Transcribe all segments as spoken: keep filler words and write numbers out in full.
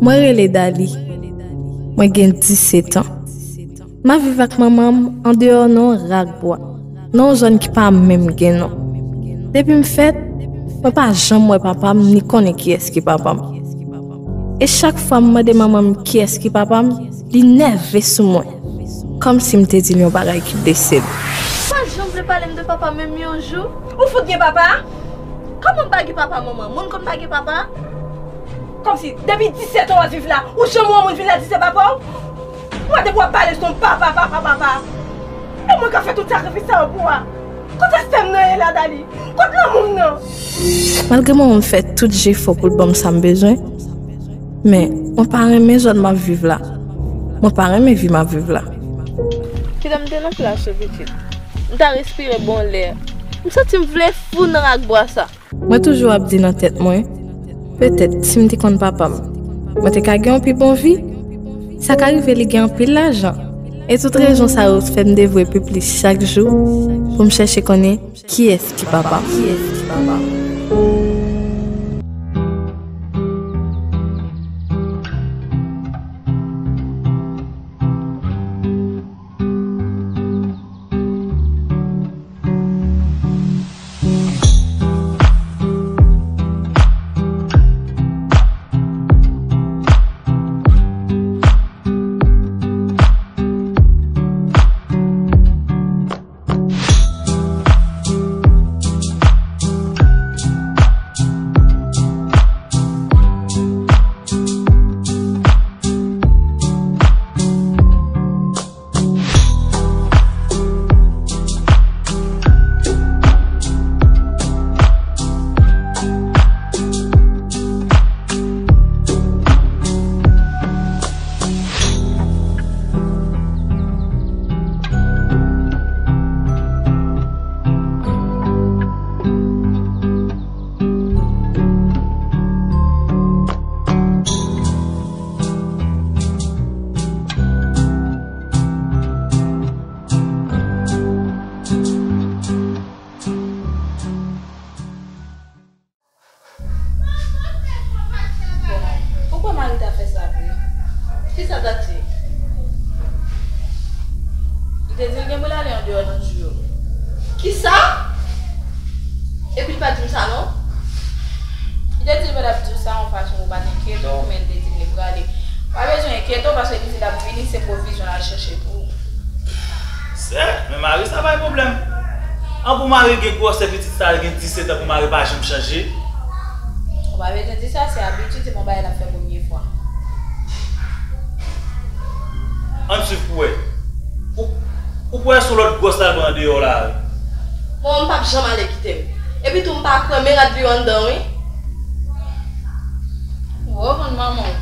Mwen rele Dali. Mwen gen disèt an. M ap viv ak manman m andeyò nan yon rak bwa, nan yon zòn ki pa menm gen non. Depi m fèt, mwen pa janm wè papa m ni konnen kiyès ki papa m. E chak fwa m mande manman m kiyès ki papa m, li nève sou mwen, kòmsi m te di l yon bagay ki blese l. Ou pa janm vle pale m de papa m menm yon jou? Ou fout gen papa? Kòman m pa gen papa, manman? Moun konn pa gen papa? Kòmsi depi disèt an w ap viv la, ou janm wè yon moun vin la di se papa w? Ou wè depi w ap pale se yon papa, papa, papa. E mwen k ap fè tout sakrifis sa yo pou w a. Kote sè m nan ye la, Dali? Kot lanmou m nan? Malgre manman m fè tout jefò pou l ban m sa m bezwen, men mwen pa renmen zòn m ap viv la. Mwen pa renmen vi m ap viv la. Kilè m te nan plas ou, pitit, m ta respire bon lè. M santi m vle fou nan rak bwa sa. Mwen toujou ap di nan tèt mwen, petèt si m te konn papa m, mwen te ka gen yon pi bon vi. Sa ka rive li gen anpil lajan. E tout rezon sa yo fè m devwe pi plis chak jou pou m chèche konnen kiyès ki papa m. Kiyès ki papa m? Ou kwè Marita fè sa vre? Kisa l ta di? Li te di l gen pou l ale andeyò nan jou yo. Kisa? Epi l pa di m sa non. Li te di l pa t ap di w sa yon fason pou w pa t enkyete w, men li te di m li prale. Pa bezwen enkyete w paske li di l ap vini, se pwovizyon l al chèche pou ou. Sè, men mari sa bay pwoblèm. An pou mari gen gwosè pitit sa gen disèt an pou mari pa janm chanje. Ou pa bezwen di sa, se abitid, se pa yon bagay l ap fè premye fwa. Ann swiv pou wè. Ou, ou kwè se yon lòt gwòs l al pran andeyò la wi. Bon, m p ap janm ale kite m. Epi tou m pa kwè men rad li yo anndan wi. Ou konn manman w.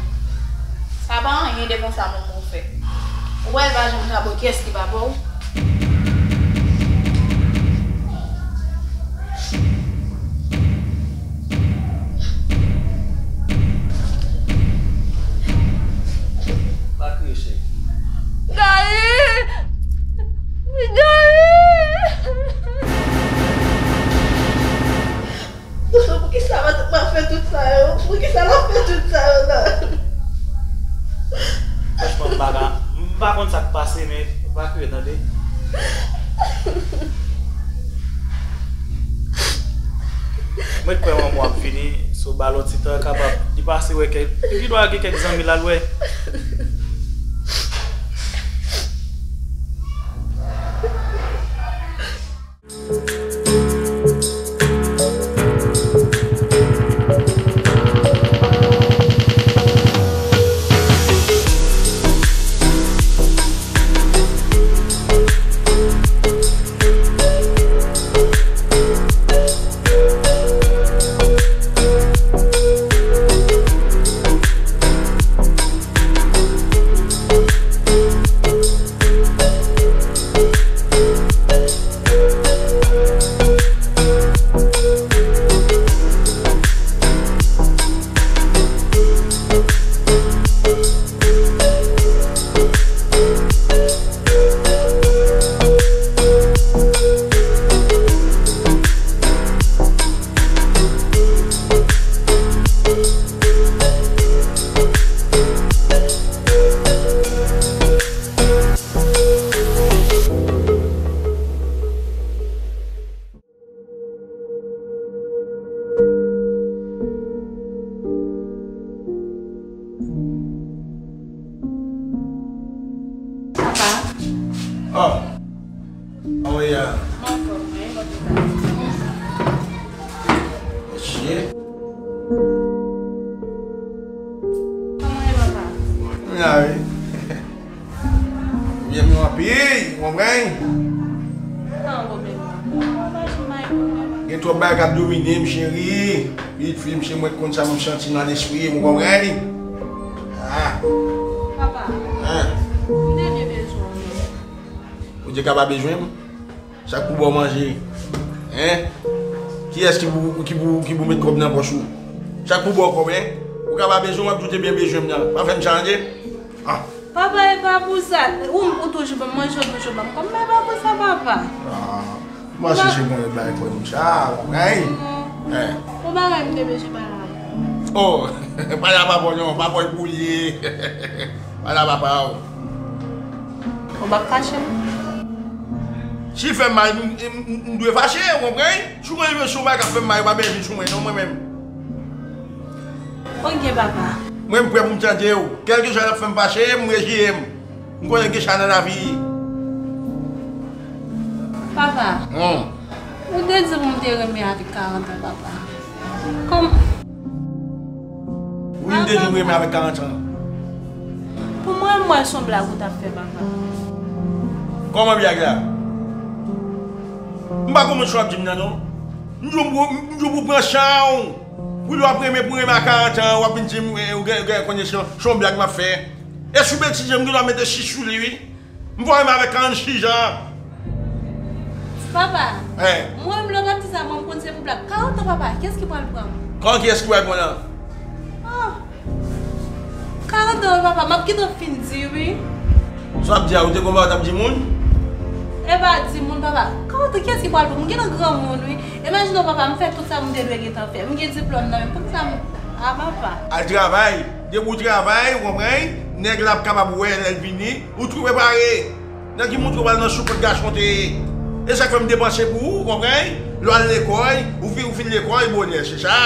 Sa pa anyen devan sa manman w fè. Ou wè l pa janm ka bon kiyès ki papa w. Pa kriye, cheri. Dali! Dali! Poukisa matant mwen ap fè tout sa yo? Poukisa l ap fè tout sa yo la? Franchman, m pa ka, m pa konn sa k pase, men pa kriye, tande. Mwen kwè manman w ap vini, so ba l yon ti tan, kapab li pase wè kèk, li gendwa gen kèk zanmi l al wè. Kòman e, papa? M la wi. Byen, nou anpil, ou konprann? Gen twòp bagay k ap domine m, cheri. Pitit fi m, se mwen k konn sa m ap santi nan lespri m, ou konprann? Ah. Papa, ah, m te byen bezwen w. Ou te ka pa bezwen m? Sa k pou ba w manje? Hein? Kiyès ki pou, ki pou, ki pou met kòb nan pòch ou? Sa k pou ba w kòb, hein? Ou ka pa bezwen m, w ap di w te byen bezwen m nan. Pa fè m sa, tande? Ah. Papa, e pa pou sa. Ou, ou toujou ban m manje, ou toujou ban m kòb, men e pa pou sa, papa. Ah. Mwen chèche mwen bay kòb sa, hein? Hein? Ou pa wè m te bezwen pale avè w. Oh, pale a papa w non, papa w pou l ye. Pale a papa w. Ou p ap fache m? Si l fè m mal, m, m, m, m dwe fache, ou konprann? Si w konn se yon bagay k ap fè m mal, ou pa bezwen vin sou mwen non, mwen menm. Ok, papa. Mwen, m prè pou m tande w. Kèlkeswa l ap fè m fache, m reziye m. M konnen gen sa nan lavi. Papa, hmm, ou te di pou m te renmen avèk karant an, papa. Kòm... Wi, m te di w renmen avèk karant an. Pou mwen, m wè se yon blag ou t ap fè, papa. Kòman blag la? M pa konprann sa w ap di m nan, non. M di w, m di w pou pran chan w. Pou w ap renmen, pou renmen a karant an, w ap vin di m, eh, ou gen, ou gen konnen se yon, se yon blag m ap fè. E sou betize, m gen dwa mete sis sou li, wi. M vòlè m avèk karannsis an. Papa, mwen menm lè w t ap di sa, mwen m konn se pou blag. Karant an, papa, kiyès ki pral pran m? Kòman kiyès ki pral pran w lan? Ah. Karant an, papa, m ap gentan fin di, wi. Sa w ap di a, ou te konn pa w t ap di moun? E pa di moun, papa. Karant an, kiyès ki pral pran m? M gentan granmoun, wi. Imajine w, papa, m fè tout sa m te dwe gentan fè. M gen diplòm nan men m. Poukisa m... Ah, papa. Al travay. Depi w travay, ou konprann? Nèg la ap kapab wè lè l vini. Ou tou prepare. Nèg ki montre w al nan sou kot gason te ye. E sa k fè m depanse pou ou, ou konprann? Lè w al lekòl, ou fin, ou fin lekòl, bonè, se sa.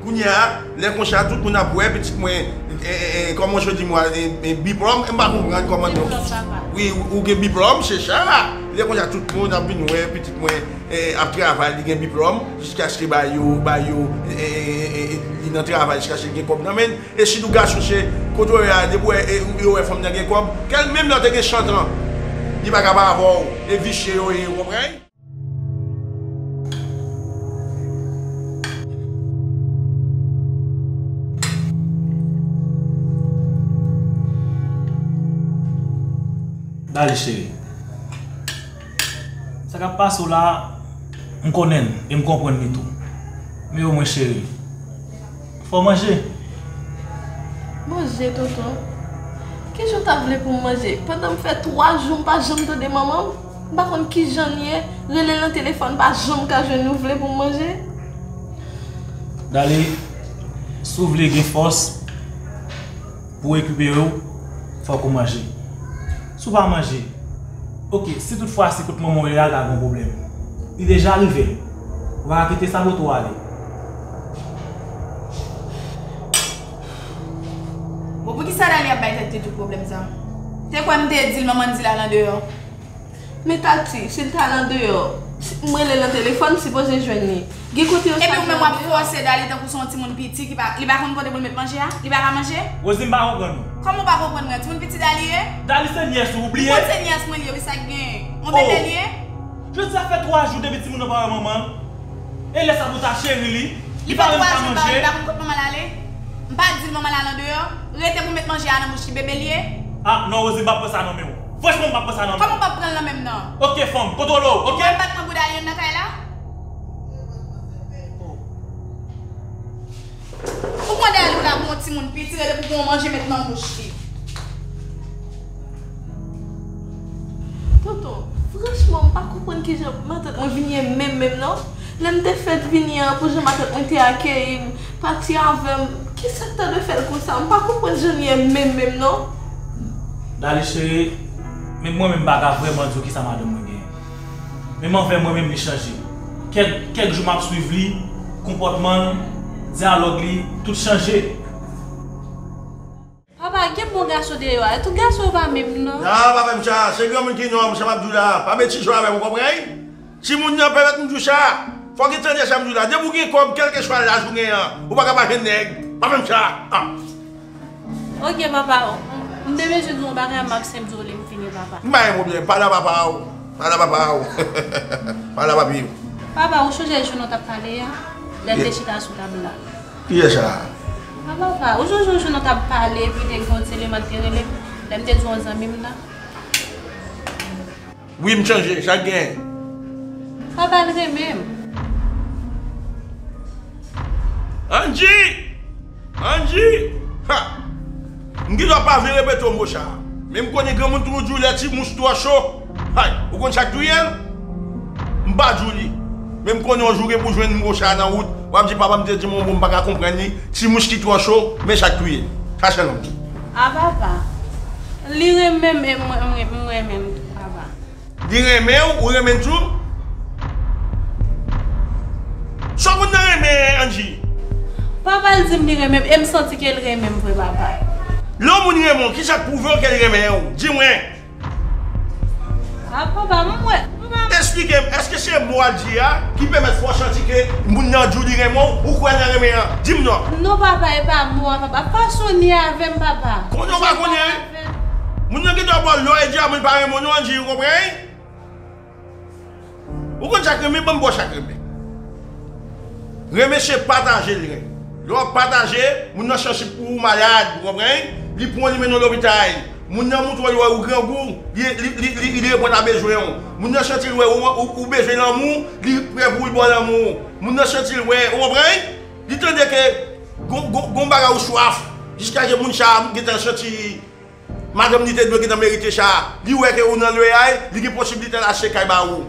Kounye a, lè konsa, tout moun ap wè pitit mwen, e, e, e, kòman w di mwen, e, e, diplòm, m pa konprann kòman non. Diplòm, papa. Wi, ou, ou gen diplòm, se sa. Lè konsa, tout moun ap vin wè pitit mwen, e, ap travay, li gen diplòm, jiskaske ba yo, ba yo, e, e, e, e, e, li nan travay, jiskaske li gen kòb nan men l. E sitou gason se, kote w ye a, depi w wè, e, yo wè fanm nan gen kòb, kèl menm lè w te gen sant an, li pa ka pa avè w, e visye yo ye, ou konprann? Dali, cheri. Sa k ap pase w la, m konnen l e m konprann li tou. Men omwen, cheri, fò w manje. Manje, tonton? Kijan w ta vle pou m manje? Pandan m fè twa jou m pa janm tande manman m, m pa konn kijan l ye, rele l nan telefòn, pa janm ka jwenn li, w vle pou m manje? Dali, si w vle gen fòs pou w rekipere w, fòk ou manje. Si w pa manje, oke, si tout fwa se kot manman w ye a, l ka gen yon pwoblèm. Li deja rive. Ou pa ka kite sa pote w ale. Bon, poukisa Dali ap bay tèt li tout pwoblèm sa? Te kwè m te di l manman l di l al andeyò. Men Tati, si l t al andeyò, si, m rele l nan telefòn, m sipoze jwenn li. Gen kote yo chaje andeyò. Epi ou menm w ap fòse Dali tankou se yon timoun piti ki pa, li pa konn kote pou l met manje a? Li pa ka manje? Rosie, m pa konprann ou. Kòman w pa konprann mwen? Timoun piti Dali ye? Dali se nyès ou, ou bliye? Ou konn se nyès mwen li ye, wi, sa k genyen? Yon bebe li ye? Jodi a fè twa jou depi timoun nan pa wè manman l. E lè sa pou ta cheri li, li pa menm ka manje. Li fè twa jou li pa wè, li pa konn kot manman l ale. M pa di l manman l al andeyò. Rete pou met manje a nan bouch li, bebe l ye. Ah, non, Rosie, m p ap pran sa nan men w. Franchman, m p ap pran sa nan men w. Kòman w p ap pran l nan men m nan? Oke, fanm, kontwole w, oke? Mwen m pa t pran bouda li nan kay la? Ou pran Dali w la pou yon timoun piti, rete pou pran yon manje met nan bouch li. Tonton, franchman, m pa konprann kijan matant mwen vin ye menm menm non. Lè m te fèk vini an, pou jan matant mwen te akeyi m, pati avè m, kisa k ta dwe fè l konsa? M pa konprann jan l ye menm menm non. Dali cheri, men mwen menm m pa ka vrèman di w kisa madanm mwen genyen. Menm anvè mwen menm li chanje. Kèk, kèk jou m ap swiv li, konpòtman l, dyalòg li, tout chanje. Papa, gen bon gason deyò a, e tout gason yo pa menm non. Non, pa fè m sa, se granmoun ki nonm, sa m ap di w la, pa betize avè m, ou konprann? Timoun nan pèmèt m di w sa. Fòk w tande sa m di w la. Depi w gen kòb, kèlkeswa laj ou gen an, ou pa ka pa jwenn nèg. Pa fè m sa. Ah. Ok, papa. M te bezwen di w yon bagay, m ap senp di w lè m fini, papa. M pa gen pwoblèm. Pale a papa w. Pale a papa w. Pale a papi w. Papa, ou sonje jou nou t ap pale a? Lè n te chita sou tab la. Kiyès sa? A, papa, ou sonje yon jou nou t ap pale, epi te gen yon ti eleman te rele m, lè m te di w yon zanmi m nan? Wi, m sonje, sa k gen? Papa, l renmen m. Angie! Angie! Ha! M gen dwa pa vle repete w mo sa a. Men m konnen granmoun toujou di w lè ti mouch twò cho. Hay! Ou konn sa k touye l? M pa di w li. Men m konnen yon jou gen pou jwenn mo sa a nan wout. W ap di papa m te di m yon mo m pa ka konprann li. Ti mouch ki twò cho, men sa k touye l. Sa sèlman m di. A papa, li renmen m e mwen, mwen, mwen renmen l tou, papa. Li renmen w, ou renmen l tou? Sa w konn nan renmen, Angie? Papa, l di m li renmen m, e m santi ke l renmen m vre, papa. Lè yon moun renmen w, kisa k pwouve w ke l renmen w? Di mwen. A, papa, m wè, m pa. Eksplike m, èske se mo a l di a ki pèmèt fè w santi ke moun nan di w li renmen w, ou kwè nan renmen an? Di m non. Non, papa, e pa mo a, papa. Fason li avè m, papa. Konnen w pa konnen? Moun nan gen dwa ba w lò e di a moun pa renmen w non, Angie, ou konprann? Ou konn sa k renmen? Ban m ba w sa k renmen. Renmen se pataje l renmen. Lè w ap pataje, moun nan chèche pou ou malad, ou konprann? Li pran w, li mennen w lopital. Moun nan montre w li wè ou grangou, li, li, li, li, li reponn a bezwen w. Moun nan santi l wè ou, ou, ou bezwen lanmou, li prè pou l ba w lanmou. Moun nan santi l wè, ou konprann? Li tande ke gon, gon, gon bagay ou swaf, jiskaske moun sa a gentan santi madanm li te dwe gentan merite sa. Li wè ke ou nan lweyay, li gen posiblite l achte kay ba ou.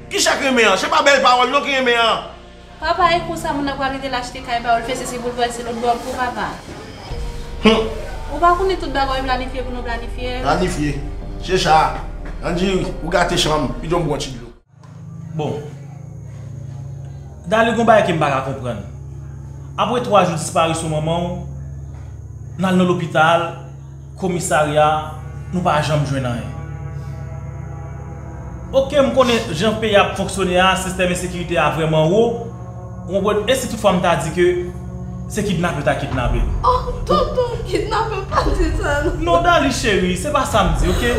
Kisa k renmen an? Se pa bèl pawòl non ki renmen an. Papa, e konsa moun nan pral rete l achte kay ba ou, l fè sesi pou l fè se lòt bò pou papa. Hum. Ou pa konnen tout bagay yo planifye pou nou planifye. Planifye. Se sa. Angie, ou gate chanm, pito m ba w ti dlo. Bon. Dali, gon bagay ke m pa ka konprann. Apre twa jou disparisyon manman w, n al nan lopital, komisarya, nou pa janm jwenn anyen. Oke, m konnen jan peyi a ap fonksyone a, sistèm ensekirite a vrèman wo, ou konprann? E si toutfwa m ta di ke se kidnapè ta kidnape l? Oh, tonton, kidnapè pa di sa, non. Non, Dali cheri, se pa sa m di, oke?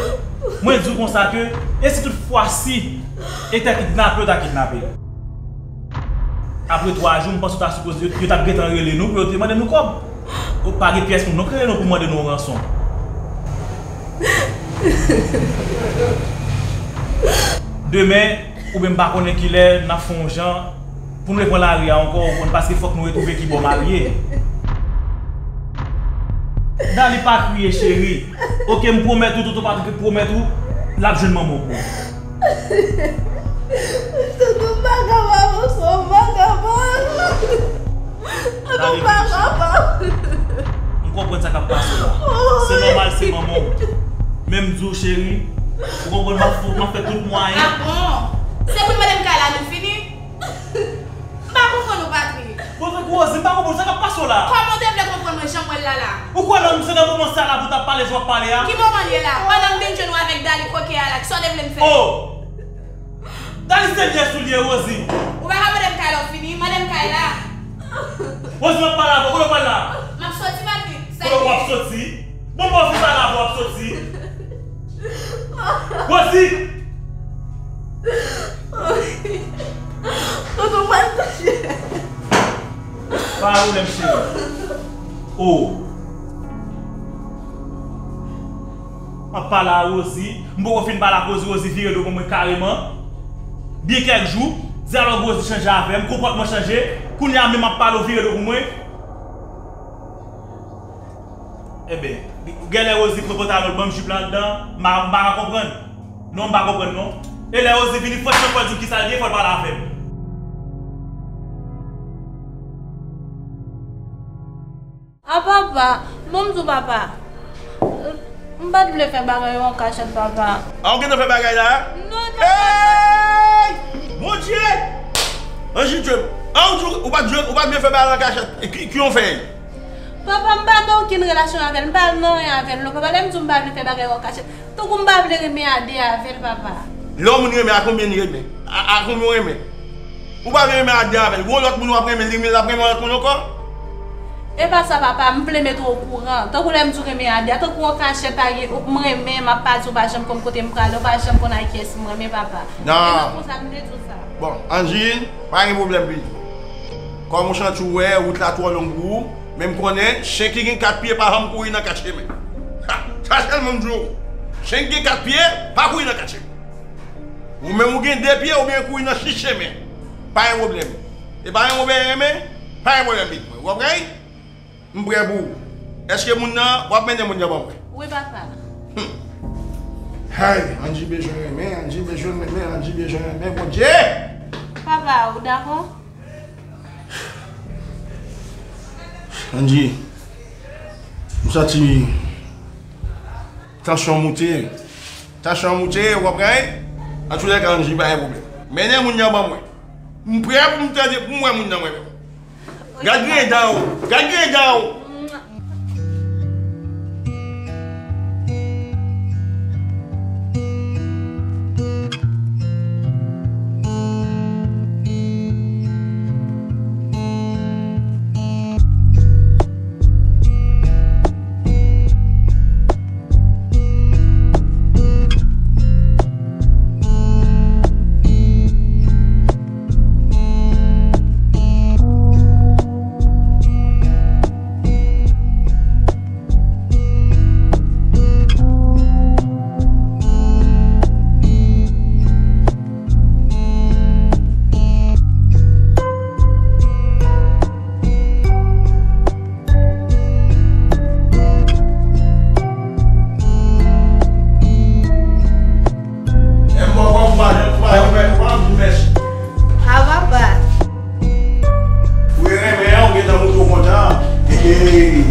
Mwen di w konsa ke, e si tout fwa si, e te kidnapè ta kidnape l? Apre twa jou, m panse w ta sipoze, yo, yo t ap gentan rele nou pou yo te mande nou kòb. Ou pa gen pyès moun non k rele nou pou mande nou ranson. Demen, oubyen m pa konnen kilè, n ap fè yon jan, pou n repran lari a ankò, ou konn, paske fòk nou retwouve ki bò m al ye. Dali, pa kriye, cheri. Oke, m pwomèt ou, tonton Patrick pwomèt ou, l ap jwenn manman w pou ou. Tonton, m pa kapab, tonton, m pa kapab. Tonton, m pa kapab. M konprann sa k ap pase w la. Se nòmal, se manman w. Men m di w, cheri, ou konprann, m ap fè, m ap fè tout mwayen. A bon? Se pou n mande m kay la, nou fini? M pa konprann ou, Patrick. Bon, Rosie, m pa konprann sa k ap pase w la. Kòman w te vle konprann mwen jan m wè l la la? Ou kwè nan, se nan moman sa la pou w t ap pale jan w ap pale a? Ki moman l ye la? Pandan m vin jwenn ou avèk Dali koke a la, kisa w te vle m fè? Oh! Dali se vyès ou l ye, Rosie. Ou pa ka mande m kay la, w fini? Mande m kay la. Rosie, m ap pale avè w, kote w pral la? M ap soti, Patrick. Kote w ap soti? Bon, bon, se sa la, w ap soti. Rosie! Tonton, pa touche. Pa wè m, cheri. Oh. M ap pale a Rosie. M poko fin pale ak Rosie, Rosie vire do pou mwen kareman. Byen kèk jou, dyalòg Rosie chanje avè m, konpòtman chanje. Kounye a menm m ap pale, w vire do pou mwen. Enben, genlè Rosie pran pantalon l ban m, jip la anndan, m pa, m pa ka konprann. Non, m pa konprann non. E lè Rosie vini, fò l di m kisa l gen, fò l pale avè m. A papa, bon m di w papa, m pa t vle fè bagay yo an kachèt, papa. A, ou gentan fè bagay la? Non, papa. Hey! Bondye! Anjidye! A, ou di w, ou pa t vle, ou pa t vle fè bagay la an kachèt. E ki, ki yon fèy? Papa, m pa nan okenn relasyon avè l, m pa nan anyen avè l non, papa, lè m di w m pa vle fè bagay yo an kachèt. Tankou m pa vle renmen a de avè l, papa. Lè yon moun renmen, a konbyen li renmen? A, a konbyen w renmen? Ou pa vle renmen Adya avè l. Gon lòt moun w ap renmen, li menm l ap renmen yon lòt moun ankò? E pa sa, papa, m vle mete w okouran. Tankou lè m di w renmen Adya, tankou w kachèt a ye, m renmen, m ap pati, w pa janm konn kote m prale, w pa janm konn ak kiyès m renmen, papa. Non. E nan konsa, m te di w sa. Bon, Angie, pa gen pwoblèm, pitit. Kòm ou santi w wè, wout la twò long pou ou, men m konnen, chen ki gen kat pye pa janm kouri nan kat chemen. Ha, sa sèlman m di w. Chen ki gen kat pye, pa kouri nan kat chemen. Ou menm ou gen de pye, ou byen kouri nan sis chemen. Pa gen pwoblèm. E pa gen pwoblèm renmen, pa gen pwoblèm, pitit mwen. Ou konprann? M prè pou ou. Èske moun nan, w ap mennen moun nan ban mwen? Wi, papa. Hmm. Hay, Angie bezwen renmen, Angie bezwen renmen, Angie bezwen renmen, Bondye! Papa, ou dakò? Angie, m santi tansyon moute. Tansyon moute, ou konprann? Antoulèka, Angie, pa gen pwoblèm. Mennen moun nan ban mwen. M prè pou m tande, pou m wè moun nan mwen menm. Gad grenn dan w! Gad grenn dan w! A papa. Ou renmen an, ou gentan montre w kontan. Hey.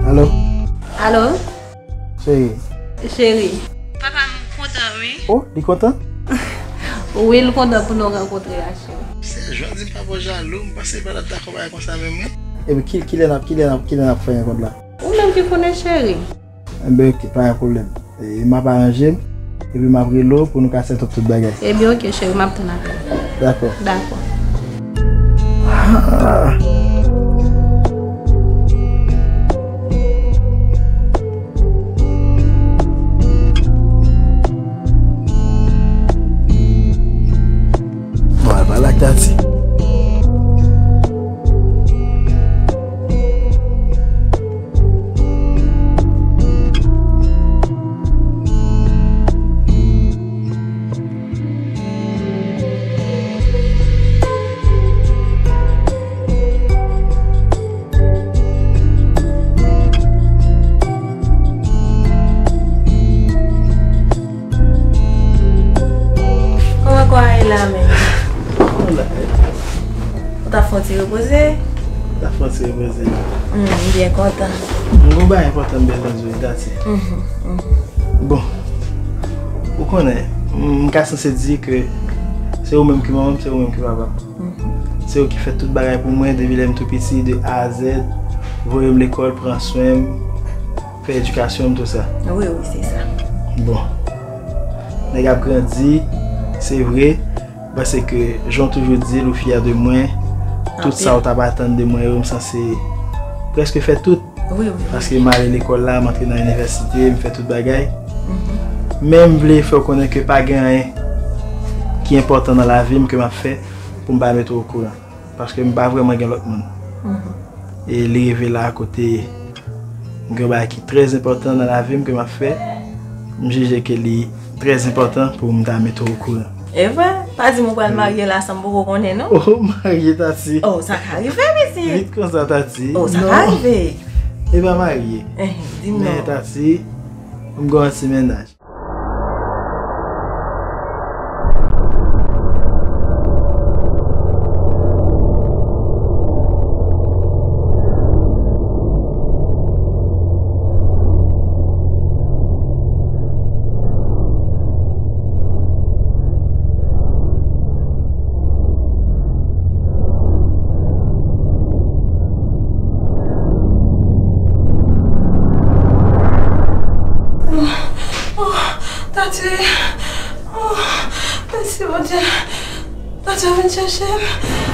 Alo? Alo? Cheri. Cheri. Papa m kontan, wi. Oh, li kontan? Wi, l kontan pou nou rankontre a, cheri. Sè, jan di m pa pou jalou, m panse pa t ap dakò bagay konsa menm, wi. Epi ki, kilè n ap, kilè n ap, kilè n ap fè rankont la? Ou menm ki konnen, cheri. Enben, ok, pa gen pwoblèm. E, m ap aranje m, epi m ap rele w pou nou ka set up tout bagay. Ebyen, ok, cheri, m ap tann apèl. Dakò. Dakò. Ah. Bon, al pale ak Tati. Kòman kò a ye la menm? Ou t ap fè yon ti repoze? M t ap fè yon ti repoze. Hmm, m byen kontan. M gon bagay enpòtan m bezwen di w, Tati. Mhm, mhm. Bon, ou konnen, m, m ka sanse di ke se ou menm ki manman m, se ou menm ki papa m. Mhm. Se ou ki fè tout bagay pou mwen depi lè m tou piti, de A a Z, voye m lekòl, pran swen m, fè edikasyon m, tou sa. Wi, wi, se sa. Bon. Nèg ap grandi, se vre, paske jan w toujou di l, ou fyè de mwen, tout sa ou t ap atann de mwen yo, m sanse prèske fè tout. Wi, wi, wi. Paske m ale lekòl la, m antre nan inivèsite, m fè tout bagay. Mhm. Men m vle fè w konnen ke pa gen anyen ki enpòtan nan lavi m ke m ap fè pou m pa mete w okouran. Paske m pa vrèman gen lòt moun. Mhm. E li rive la kote m gen yon bagay ki trè enpòtan nan lavi m ke m ap fè. M jije ke li trè enpòtan pou m ta mete w okouran. E vre? Pa di m ou pral marye la san m poko konnen, non? Oh, marye, Tati. Oh, sa ka rive, pitit. Vit konsa, Tati. Oh, sa ka rive. Non. E pa marye. Eh, di m non. Men, Tati, m gen yon ti mennaj. Sa vin chèche m.